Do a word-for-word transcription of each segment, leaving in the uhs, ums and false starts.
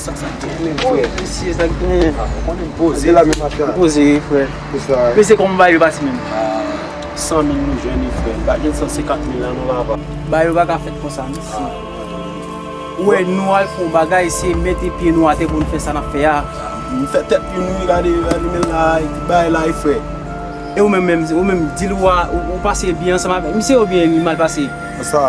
Sa k genyen menm, frè? Mesye, sa k genyen? Ah, ou konnen m poze la menm, frè. Poze, wi, frè. Poze, kòman bagay yo pase menm? Ah, san mil nou jwenn, wi, frè. Pa gen san senkant mil la non, papa. Bagay yo pa ka fèt konsa, mesye. Ou wè, nou al fè yon bagay, se mete pye nou atè pou nou fè sa n ap fè a. M fè tèt youn, wi, gade, gade, men la, bagay la, wi, frè. E ou menm, menm, ou menm, di l ou a, ou, ou pase byen ansanm avèk misye oubyen li mal pase? Sa,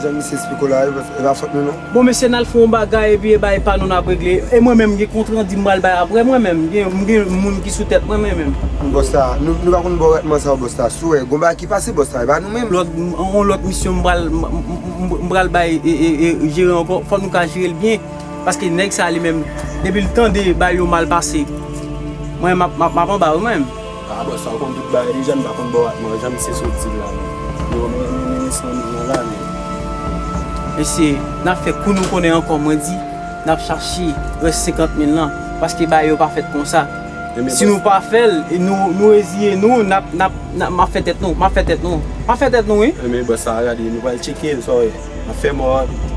jan misye esplike w la, e pa, e pa fòt nou, non. Bon, mesye, n al fè yon bagay, epi e bagay pa nou n ap regle. E mwen menm, gen kontrandi m pral bay apre mwen menm. Gen, m gen moun ki sou tèt mwen, mwen menm. Bòs la, nou, nou pa konn bò rètman sa, bòs la. Si w wè, gon bagay ki pase, bòs la, e pa nou menm. Lòt, yon lòt misyon m pral, m, m, m, m pral bay e, e, e, jere ankò. Fò nou ka jere l byen. Paske nèg sa li menm, depi l tande bagay yo mal pase, mwen, m ap, m ap, m ap anba yo, mwen menm. Ah, bòs, sa w konn tout bagay deja, m pa konn bò rètman, jan misye sot di l la, men. Yo, men, men, men, men, san mil nan la, men. Mesye, n ap fè kou nou konnen ankò, mwen di, n ap chache rès senkant mil lan, paske bagay yo pa fèt konsa. Si nou pa fè l, e nou, nou reziye nou, n ap, n ap, n ap, m ap fè tèt nou, m ap fè tèt nou, m ap fè tèt nou, wi. Men, bòs, sa, gade, nou pral tcheke l, sa w wè. N ap fè mò.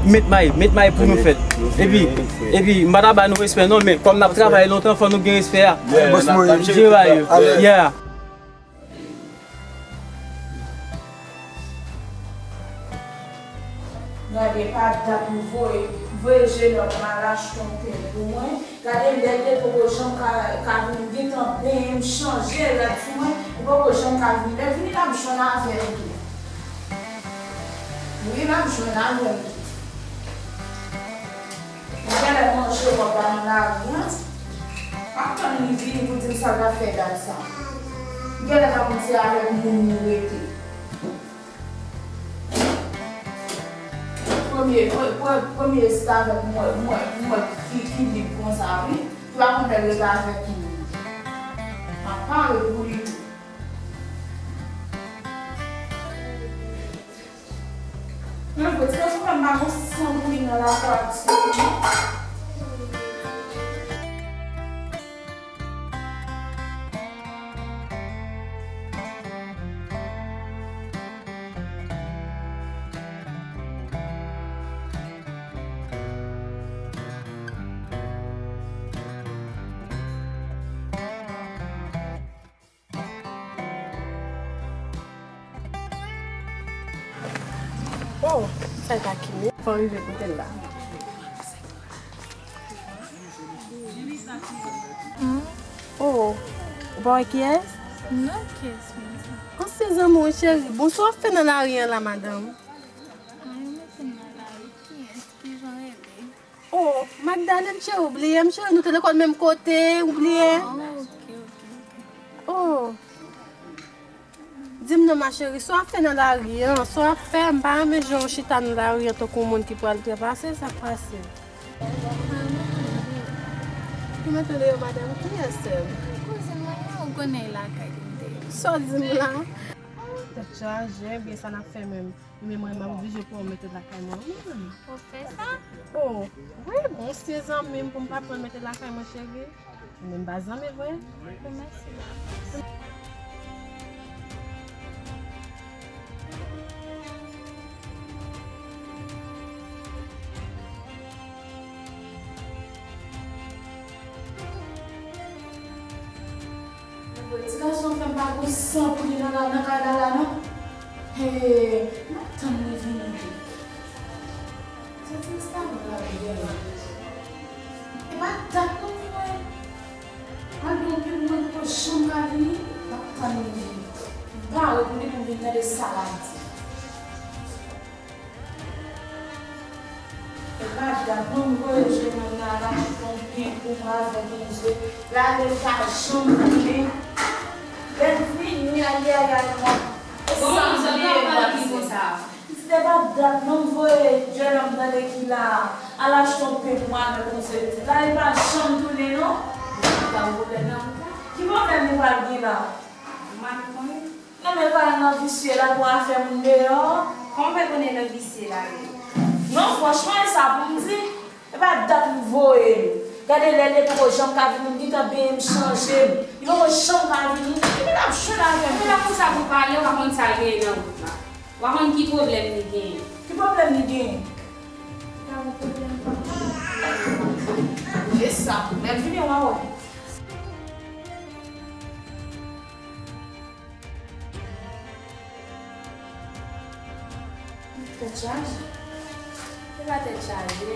Met may, met may pou nou fè l. Epi, epi, m pa ta ba nou respè non, men kòm n ap travay lontan, fò nou gen respè a. Yeah, bòs mwen, jere bagay yo. Yeah. Gade, pa dat m voye, voye jenòm al achte yon pen pou mwen. Gade, lè l te poko janm ka, ka vini, m gentan benyen m, chanje rad sou mwen, li poko janm ka vini. Lè l vini, l ap jwenn avè l tou. Wi, l ap jwenn avè l tou. M genlè manje kòb la nan lari an. M ap tann li vini pou di m sa l t ap fè dat sa. M genlè pa konn se avèk moun li rete. Premye, pre-, pre-, premye se avèk mwen, mwen, mwen ki, ki lib konsa, wi. Li pa konn lè l rete avèk moun. M ap pale pou li tou. Mwen vre, se sou mwen pa gon san pou li nan lakou a ti non. Oh, sa e pa Kimi? Fò rive kote l la. Hmm? Oh, ou pa wè kiyès? Non, kiyès menm sa? An, se zanmi w, cheri. Bon, sa w ap fè nan lari an la, madanm? Anyen, mwen te nan lari. Kiyès? Kijan rele? Oh, Magdalene, cheri, ou bliye m, cheri, nou te lekòl menm kote, ou bliye? Oh, ok, ok, ok. Oh. Di m non, ma chérie, sa w ap fè nan lari an? Sa w ap fè? M pa renmen jan w chita nan lari an tankou yon moun ki pral trepase, sa k pase? Ki mete w deyò, madanm? Kiyès, sè m? Kouzin mwen an, ou konnen e lakay li m te ye. Sa w di m la? Oh, tèt chaje, ebyen sa n ap fè menm? Men mwen, m ap oblije pou w mete lakay mwen, wi, manmi. Ou fè sa? Oh, wi, bon, se zanmi m pou m pa pran mete lakay mwen, cheri. Men m pa zanmi vre. Bon, mèsi, manmi. Ti gason fè m pa gon san pou li nan la, nan kay la la non. Hey, m ap tann li vini tou. Sa ti Instagram la byen la. E pa dat non m voye. Al gen yon pil mwen poko janm ka vini, m ap tann li vini. M pare pou li pou m vin tande sa l ap di. E pa dat non m voye jennonm nan al achte yon pen pou mwen avèk yon ze. Gade l pa janm tounen. Lè l vini, ayayay, mwen. Bon, sa m bliye mwen di konsa. Pitit, e pa dat non m voye jennonm tande ki la a, al achte yon pen pou mwen avèk yon ze. Pitit la, li pa janm tounen non. Ki pwoblèm li pral gen la? Ou pa konnen? Non, men pa al nan visye la pou afè moun deyò. Kòman w fè konnen nan visye la ye? Non, franchman, e sa pou m di. E pa dat m voye l. Gade lè l te poko janm ka vini, m gentan benyen m chanje m. Li poko janm ka vini. Epi l ap jwenn avè m. Ou la konsa pou pale, ou pa konn sa l genyen nan wout la. Ou pa konn ki pwoblèm li genyen. Ki pwoblèm li genyen? Li pa gen pwoblèm. E sa, lè l vini, w a wè. Tèt chaje. Se pa tèt chaje.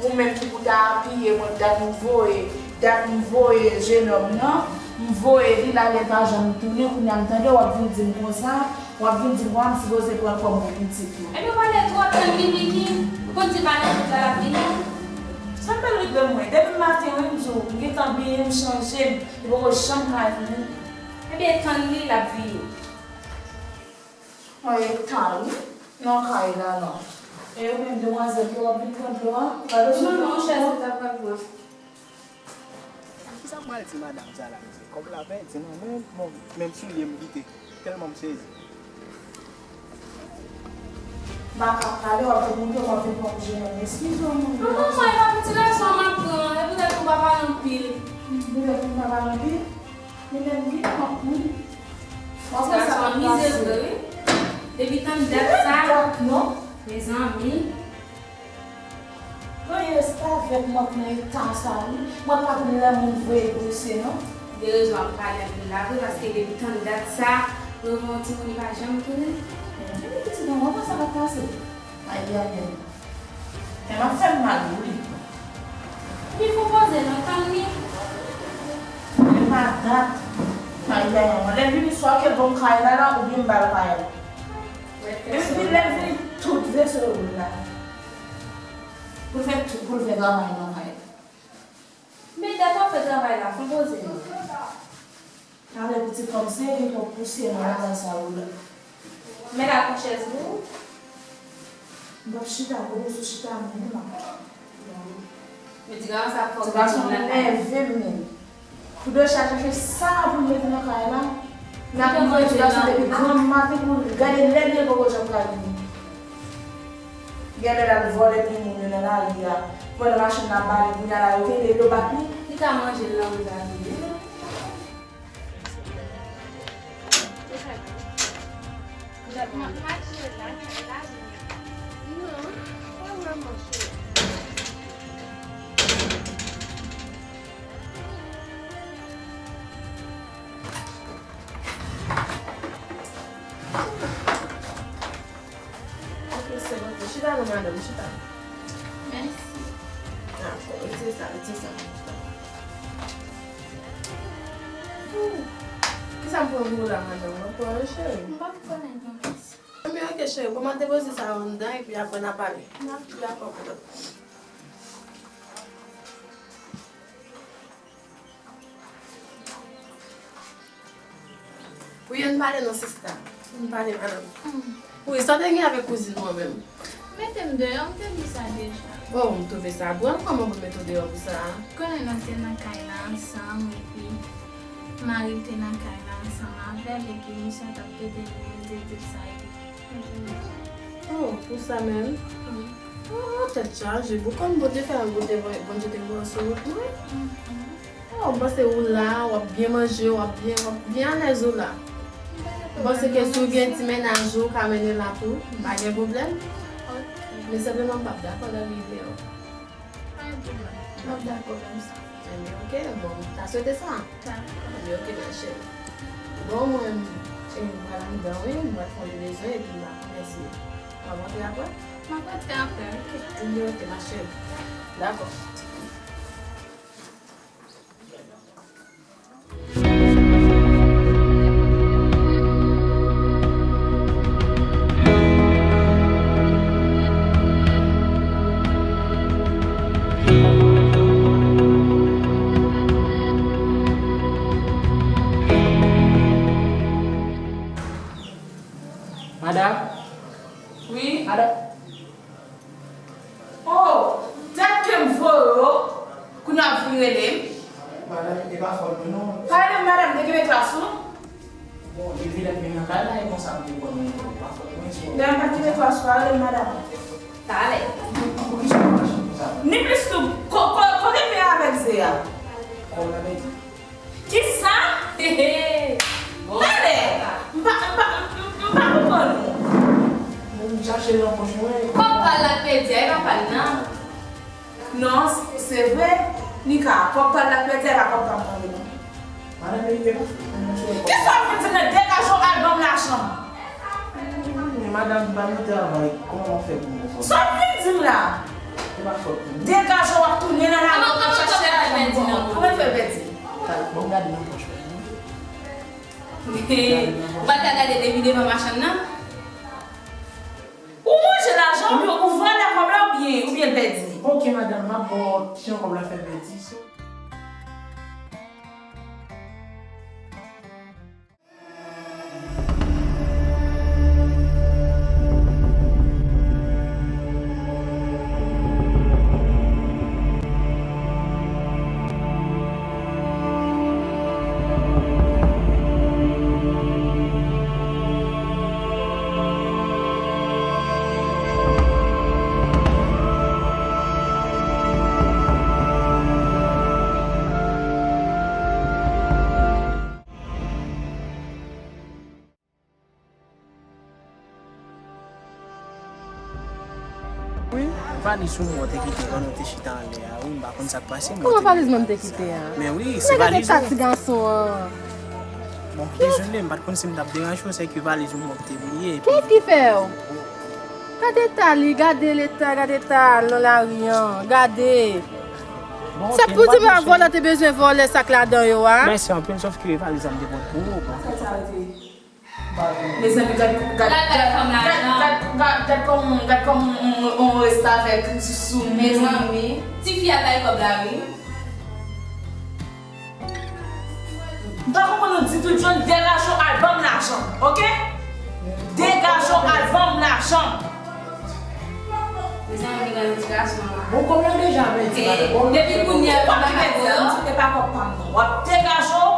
Ou menm ki pou ta apiye mwen, dat m voye, dat m voye jenòm nan, m voye li, l ale, l pa janm tounen, kounye a m tande w ap vin di m konsa, w ap vin di m konsa, m sipoze pran kòb pou pitit ou. Epi w pale twòp, tann li vini, ou konn di pa nan tout la l ap vini. Sa m pral regle mwen, depi maten wi m di w, m gentan byen, m chanje, m, li poko janm ka vini. Ebyen tann li, l ap vini. Mwen e tan wi nan kay la non. E ou menm demwazèl ki w ap vin pran dlo a? Gade sou non, non, chèz ou ta pral pran. Kisa m pral di madanm sa la, mesye? Kòb la pèdi nan men m, bon, menm soulye m kite. Tèlman m sezi. M pa ka pale, w ap vin montre, w ap vin pran manje nan men. Eskize w, moun. Non, mwen, e pa pou ti gason m ap pran, e poutèt ou pa pale anpil. Poutèt ou pa pale anpil? Li menm li pran kou. Ti gason an mize vre wi. Depi tann dat sa, mezanmi. Mwen restavèk mwen nan eta sa wi. Mwen pa konn lè moun voye pouse non. Gen rezon ap pale anpil la vre, paske depi tann dat sa, mwen wè yon timoun li pa janm tounen. Epi pitit mwen, mwen sa k ap pase. Ay, ay, ay. Men m ap fè m mal wi. Li fon poze nan tann li. Men pa dat. Ay, ay, ay. Lè l vini swa ke bon kay la la, oubyen m ba l kay la. Epi lè l vini, tout vle sou woul la. Pou l fè tout, pou l fè travay nan kay la. Men dat w ap fè travay la, fon poze non. Talè pitit fanm serye twòp pouse nan bagay sa yo la. Men la pran chèz pou ou. M p ap chita, gwo boso chita menm la. Men ti gason sa ap fè w nève m menm. Pou Docha chache sa pou l mete nan kay la. N ap manje ti gason depi granm maten pou l gade lè l ye l poko janm ka vini. Genlè l al vòlè timoun yo nan lari a. Vòlè machann nan ba li, kounye a la yo kenbe l, yo bat li. Li ka manje l nan wout la tou wi. Ok, se bon. Chita non, madanm, chita. Mèsi. Dakò, retire sa, retire sa. Chita. Ooh. Kisa m pran pou ou la, madanm? Mwen pran, cheri. M pa konnen non, mèsi. Ebyen, ok, cheri. Bon, m ap depoze sa yo anndan, epi apre n a pale. Dakò. Dakò, madanm. Wi, ann pale non, sista. Ann pale, madanm. Wi, sa w te gen avèk kouzin ou an menm? Mete m deyò, m te di sa deja. Oh, m twouve sa dròl, kòman pou mete w deyò pou sa a? Konnen nou te nan kay la ansanm, epi mari m te nan kay la ansanm avè l, epi misye t ap pede m, m te di l sa, epi mete m deyò. Oh, pou sa menm? Wi. Oh, tèt chaje. Bon, kòm Bondye fè, Bondye, Bondye te voye w sou wout mwen. Oh, m panse ou la, w ap byen manje, w ap byen, w ap byen alèz ou la. M panse ke si w gen ti mennaj ou, w ka mennen l la tou, pa gen pwoblèm. Ok. Men senpleman m p ap dakò lè l rive an. Pa gen pwoblèm. M p ap dakò konsa. Ebyen, ok, bon, m ta swete sa. Dakò. Ebyen, ok, ma cheri. Bon, mwen, e, m pral anndan, wi, m pral fè yon ti bezwen, epi m ap mèsi. M ap rantre apre? M ap rantre apre, ok. Ebyen, ok, ma cheri. Dakò. Madanm? Wi? Madanm? Oh, dat ke m voye w, kounye a w ap vin rele m. Madanm, e pa fòt mwen non. Pa rele m madanm, dekenbe tras ou. Bon, depi lè m vin nan kay la, e konsa m te konn ou, e pa fòt mwen, so. Lè m pa t dekenbe tras ou, pa rele m madanm. Talè. Poukisa w mache konsa? Ni plis tou, ko-, ko-, kote men avèk ze a? Kòb la pèdi. Kisa? Hehe. Bon. Talè. M pa, m pa, m, m, m pa konprann ou. Bon, m chache l nan pòch mwen. Kòb pa l la pèdi a, e pa pa l nan. Non, se vre. Nika, kòb pa l la pèdi, e pa kòb pa m nan, non. Madan, men, e pa fòt mwen, cheri. Kisa w vin di m nan? Degaje w al ban m lajan m. Men madan, m pa nan travay. Kòman m ap fè pou m pran kòb? Sa w vin di m la? E pa fòt mwen. Degaje w, w ap tounen nan lari, w ap chache lajan m. Kòman w fè pèdi? Bon, gade nan pòch mwen. Ou pa t ka gade depi devan machann nan? Ou manje lajan oubyen ou vòlè kòb la oubyen, oubyen l pèdi? Ok, madanm, m ap ba w jan kòb la fè pèdi. Wi, valiz ou mwen te kite pandan w te chita anlè a, wi, m pa konn sa k pase, mwen te bliye valiz la. Kòman valiz mwen m te kite a? Men wi, se valiz ou. Sa ti gason an. Bon, dezole, m pa t konn si m t ap deranje w, se ke valiz ou mwen te bliye, epi... Kiyès ki fè w? Gade eta li, gade leta, gade eta nan lari an, gade. Bon, se pou di m a vòlè te bezwen vòlè sa k ladan yo a. Mèsi anpil, sòf ke valiz la m te pran pou ou, bon. Mezanmi, gad, gad, gad, gad, gad, gad kòman, gad kòman on, on, on restavèk sou nou. Mezanmi, tifi a bay kòb la, wi. M pa konprann ou ditou, John, degaje w al ban m lajan m, oke? Degaje w al ban m lajan m. Mezanmi, gade ti gason an. Bon, kòb la deja pèdi, madanm. Bon, depi kounye a, kòb la pèdi, m di w, e pa kòb pa m, non. W ap degaje w,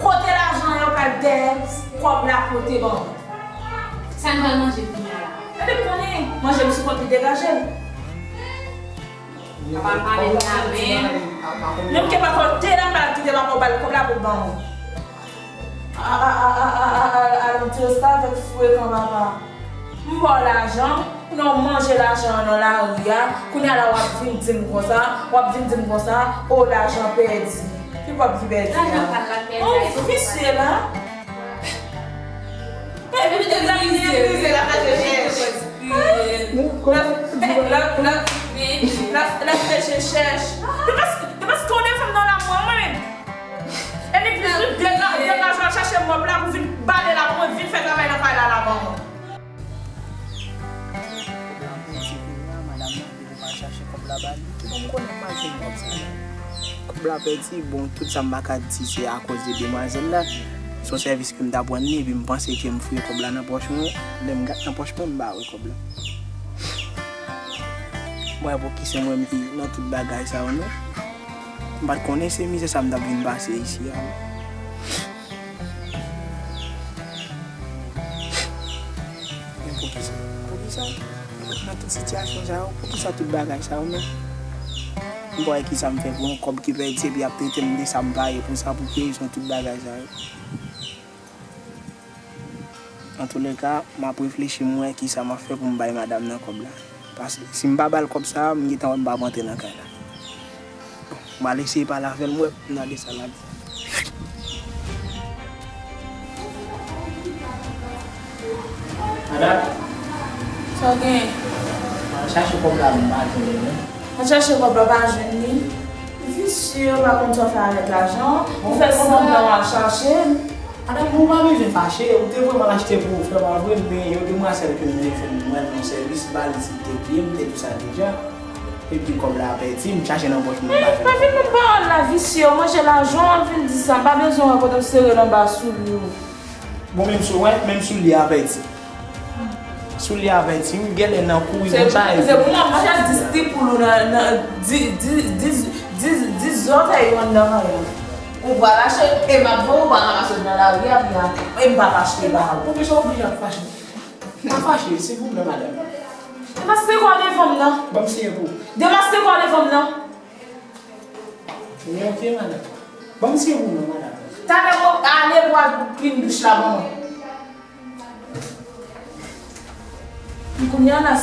kote lajan an, w pral dèyè kòb la pote ban mwen. Sa n pral manje kounye a la? Gade, konnen manje m sou kont li, degaje l. Papa m pa menm nan men. Menm ke papa w te la, m pa kite papa w ba l kòb la pou l ban mwen. A, a, a, a, a, a, a, a, ti restavèk frekan, papa. M ba w lajan, kounye a w manje lajan an nan lari a, kounye a la w ap vin di m konsa, w ap vin di m konsa, o, lajan pèdi. Ki kòb ki pèdi la? Lajan pa l la pèdi. On visye la. Epi l te vin grize, l ap fache chèch. L ap, l ap, l ap, l ap fache chèch. Depaske, depaske w defann nan la mwen, mwen menm. E li plis li degaje al chache mòb la pou vin bale la pou mwen, vin fè travay nan kay la la ban mwen. Kòb la pèdi kounye a, madanm nan vin pa chache kòb la ba li. Kibò m konnen m al jwenn kòb sa la? Kòb la pèdi, bon, tout sa m pa ka di se akoz de demwazèl la. Se yon sèvis ke m t ap rann li, epi m panse ke m fouye kòb la nan pòch mwen. Lè m gade nan pòch mwen, m pa wè kòb la. M wè pou ki se mwen m ki nan tout bagay sa yo, non. M pa t konnen se mizè sa m t ap vin pase isi a, non. Men poukisa? Poukisa? Nan tout sitiyasyon sa yo, poukisa tout bagay sa yo menm? M pa wè kisa m fè pou yon kòb ki pèdi epi y ap trete m de sa m pa ye pou sa, pou ki rezon tout bagay sa yo? Antouleka, m ap reflechi, m wè kisa m ap fè pou m bay madanm nan kòb la. Paske si m pa ba l kòb sa a, m gentan wè m p ap antre nan kay la. Bon, m al eseye pale avè l, m wè m nan de sa l ap di. Madanm? Sa w genyen? M al chache kòb la, m pa jwenn li, non. Al chache kòb la, pa jwenn li? Visye, ou pa konn sa w fè avèk lajan. Ou fè sanblan w al chache l. Madanm, ou pa bezwen fache, ou te vre m al achte pou ou, frè pa vre, men yon demwazèl ke m te jwenn, m rann yon sèvis, m pa li si l te bliye, m te di w sa deja. Epi kòb la pèdi, m chache nan pòch mwen, m pa jwenn. Pa vin ban m pawòl la, visye, ou manje lajan w, ap vin di sa, m pa bezwen wè kote w sere l anba soulye w. Bon, menm sou, wè, menm soulye a pèdi. Soulye a pèdi, wi, genlè nan kouri konsa, epi. Se pou m ap manje dis ti poul ou nan, nan, di, di, di, di, di zòrèy ou anndan kay la. Ou pral achte, e m ap voye w pral ranmase nan lari a, epi a, e m p ap achte ba ou. Poukisa w oblije ap fache? Pa fache, silvouplè, madanm. Demaske kò w devan m nan. Ban m siye pou ou. Demaske kò w devan m nan. Men ok, madanm. Ban m siye pou ou non, madanm. Talè w ale pou w al klin douch la ban mwen. Kounye a la,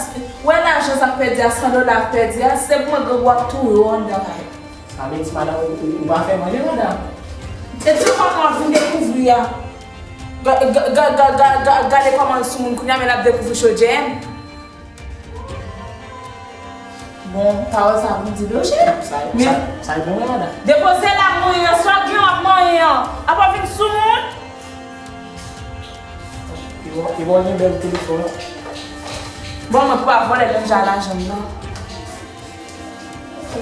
wè lajan sa k pèdi a, san dola k pèdi a, se pou mwen grangou ap touye w anndan kay. Sa vle di, madanm, ou, ou, ou pa fè manje, madanm? E ti kòman w ap vin dekouvri a? Ga- ga- ga- ga- ga- ga- Gade kòman l sou moun kounye a, men l ap dekouvri chodyè m. Bon, pawòl sa pou di Doche. Sa, sa, sa e bon, madanm. Depoze la, manyen an, sa w gen w ap manyen an. Apa w vin sou moun? E bon, e bon, gen bèl telefòn. Bon, mwen pou pa vòlè menm jan lajan m nan.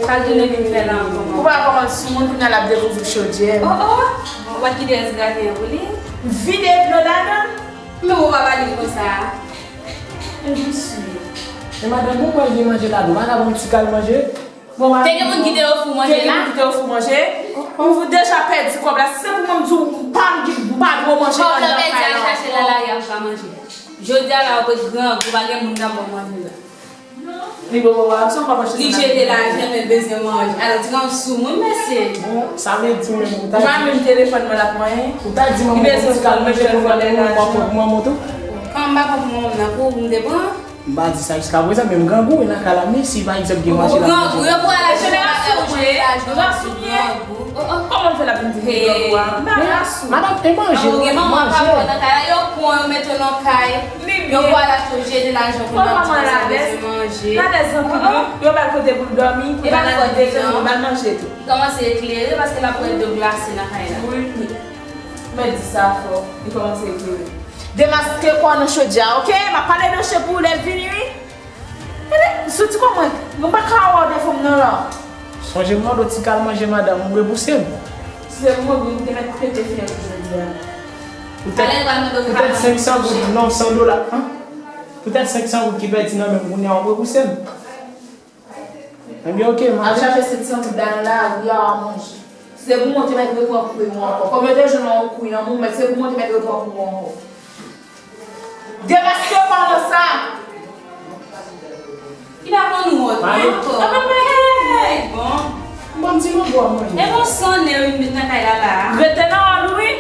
Sa l tounen vin fè la ankò? Ou pa kòmanse sou moun, kounye a l ap dekouvri chodyè. Oh, oh! Ou pa t kite rès graten an pou li? M vide dlo ladan l. Men ou pa pale konsa. M visye. Men madanm, ou wè gen manje ladan, ou pa ka ban m ti kal manje? Bon, te gen moun ki te ofri w manje la? Te gen moun ki te ofri w manje? Ou deja pèdi kòb la. Si se pou mwen, m di w, m pa, m pa dwe manje anndan kay la ankò. Kòb la pèdi, al chache nan lari a, m pa manje. Jodi a la, ou ret grangou, pa gen moun k ap ba w manje la. Li poko wè aksyon pa panche. Li jete lajan, men bezwen manje. Alò, ti kòm sou moun, mesye. Bon, sa vle di ou menm, ou ta di. Ou pa menm telefòn mwen l ap manyen. Ou ta di manman ou pou ti kal manje pou manman ou, ou pa pran pou manman ou tou? Kòman m pa pran pou manman m nan, pou ou m te pran? M pa di sa jiska prezan, men m grangou, e nan ka la, men si pa egzanp gen manje la. Ou grangou, yo pran lajan nan sou mwen. Ou grangou. Oh, oh. Kòman l fè l ap vin di li grangou a? M pa ka sou. Madanm, e manje, manje. Ou gen manman pa pran nan kay la, yo pran, yo mete w nan kay. Yo pral achte, yo jete lajan pou manje. Manman ladès, ladès anpil wi. Yo ba l kote pou l dòmi, pou l al al manje tou. Li kòmanse eklere paske l ap pran dlo glase nan kay la. Wi, wi. Mèt di sa fò, li kòmanse eklere. Demaske kò w nan chodyè a, oke? M ap pale Doche pou ou lè l vini wi. Gade, soti kò mwen, mwen pa ka wè w devan m nan la. Sonje m mande w ti kal manje madanm ou repouse m. Si se pou mwen, mwen te mèt pete fyèl ou jodi a. Poutèt, poutèt senk san goud, non, san dola, an? Poutèt senk san goud ki pèdi nan men m, kounye a w ap repouse m. Ebyen, oke, m ap chache senk san goud la nan lari a, w a manje. Si se pou mwen, w te mèt repran kwi w ankò. Kòm yo te jwenn yon kwi nan men w, men si se pou mwen, w te mèt repran kwi w ankò. Demaske pandan sa. Ki pa konn wont, men ankò. Mami. Apa pa gen, bon. Bon, ti mango a manje. E bon, sonnen wi, m vin nan kay la la. Rete nan wòl ou wi.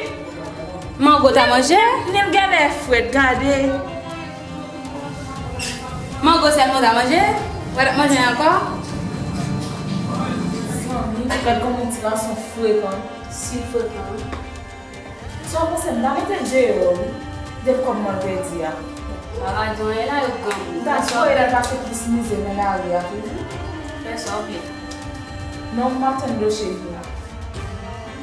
Mango ta manje? Ni l genlè frèt, gade. Mango sèlman ta manje? Ou pa t ap manje ankò? Zanmi, gad kòman ti gason frekan. Si frekan. Sa w panse m ta mete l deyò wi, depi kòb mwen pèdi a. Pa ka di anyen la, yo grangou. M ta voye l al pase plis mizè nan lari a toujou. Fè sa w vle. Non, m ap tann Doche vini.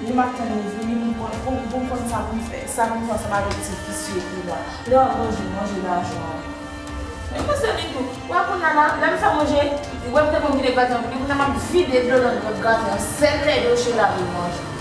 Wi, m ap tann li vini pou m konn, pou, pou m konn sa pou m fè, sa pou m fè ansanm avèk ti visye ki la. Lè w ap manje, manje lajan an. Men mwen se li tou. Wè kounye a la, lè m fè manje, wè m te konn kite graten an pou li, kounye a m ap vide dlo nan graten an, sèl lè Doche la pou l manje.